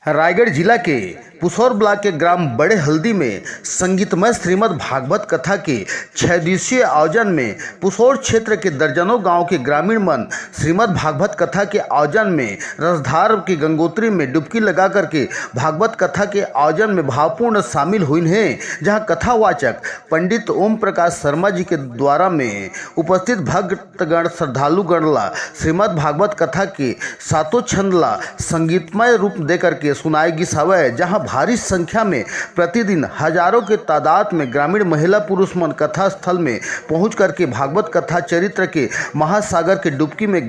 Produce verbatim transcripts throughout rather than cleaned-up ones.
रायगढ़ जिला के पुसौर ब्लॉक के ग्राम बड़े हल्दी में संगीतमय श्रीमद् भागवत कथा के छह दिवसीय आयोजन में पुसौर क्षेत्र के दर्जनों गांव के ग्रामीण मन श्रीमद् भागवत कथा के आयोजन में रसधार के गंगोत्री में डुबकी लगा करके भागवत कथा के आयोजन में भावपूर्ण शामिल हुइन हे, जहां कथावाचक पंडित ओम प्रकाश शर्मा जी के द्वारा में उपस्थित भक्तगण श्रद्धालुगण ला श्रीमद् भागवत कथा के सातों छंद ला संगीतमय रूप देकर के सुनाए गिस हवय, जहां भारी संख्या में प्रतिदिन हजारों के तादाद में ग्रामीण महिला पुरुष मन कथा स्थल में पहुंच करके भागवत कथा चरित्र के महासागर के डुबकी में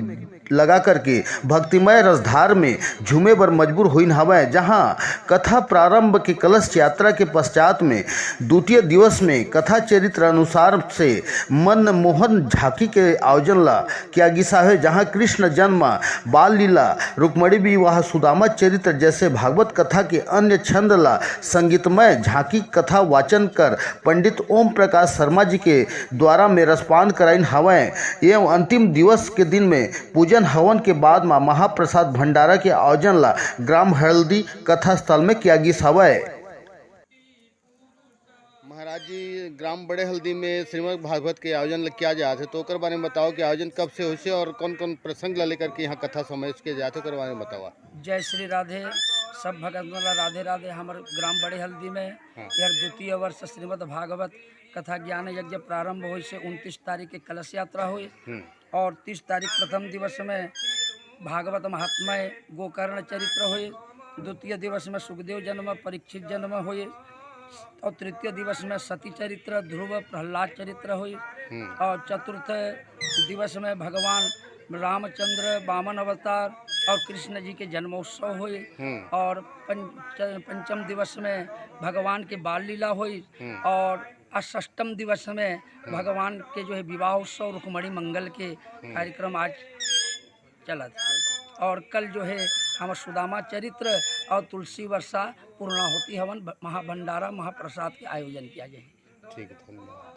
लगा करके भक्तिमय रसधार में झूमे बर मजबूर होइन हवय, जहां कथा प्रारंभ के कलश यात्रा के पश्चात में द्वितीय दिवस में कथा चरित्र अनुसार से मनमोहन झांकी के आयोजन ला किया गिस हवय, जहां कृष्ण जन्म, बाल लीला, रुक्मणी विवाह, सुदामा चरित्र जैसे भागवत कथा के अन्य छंद ला संगीतमय झांकी कथा वाचन कर पंडित ओम प्रकाश शर्मा जी के द्वारा में रसपान कराइन हवय। एवं अंतिम दिवस के दिन में पूजन हवन के बाद म महाप्रसाद भंडारा के आयोजन ला ग्राम हल्दी कथा स्थल में किया गिस हवय। महाराज जी, ग्राम बड़े हल्दी में श्रीमद् भागवत के आयोजन ल-, किया जात हे, तो ओकर बारे में बताओ कि आयोजन कब से होइसे और कौन-कौन प्रसंग ला लेकर के यहाँ कथा समावेश किया जात हे, ओकर बारे में बतावा। जय श्री राधे, सब भगत मन ला राधे राधे। हमर ग्राम बड़े हल्दी में हाँ। यह द्वितीय वर्ष श्रीमद् भागवत कथा ज्ञान यज्ञ प्रारंभ होइसे, उनतीस तारीख के कलश यात्रा होइस हम्म। और तीस तारीख प्रथम दिवस में भागवत महात्म्य गोकर्ण चरित्र होइस, द्वितीय दिवस में सुखदेव जन्म, परीक्षित जन्म होइस और तृतीय दिवस में सती चरित्र, ध्रुव प्रहलाद चरित्र होइस हम्म। और चतुर्थ दिवस में भगवान रामचंद्र वामन अवतार और कृष्ण जी के जन्मोत्सव होइस हम्म। और पंच-, पंचम दिवस में भगवान के बाल लीला होइस हम्म। और अष्टम दिवस में हम्म। भगवान के जो है विवाह उत्सव रुक्मणी मंगल के हम्म। कार्यक्रम आज चलत हे। और कल जो है हमर सुदामा चरित्र और तुलसी वर्षा पूर्णाहुति हवन भ-, महाभंडारा महाप्रसाद के आयोजन किया जाए। ठीक है, धन्यवाद।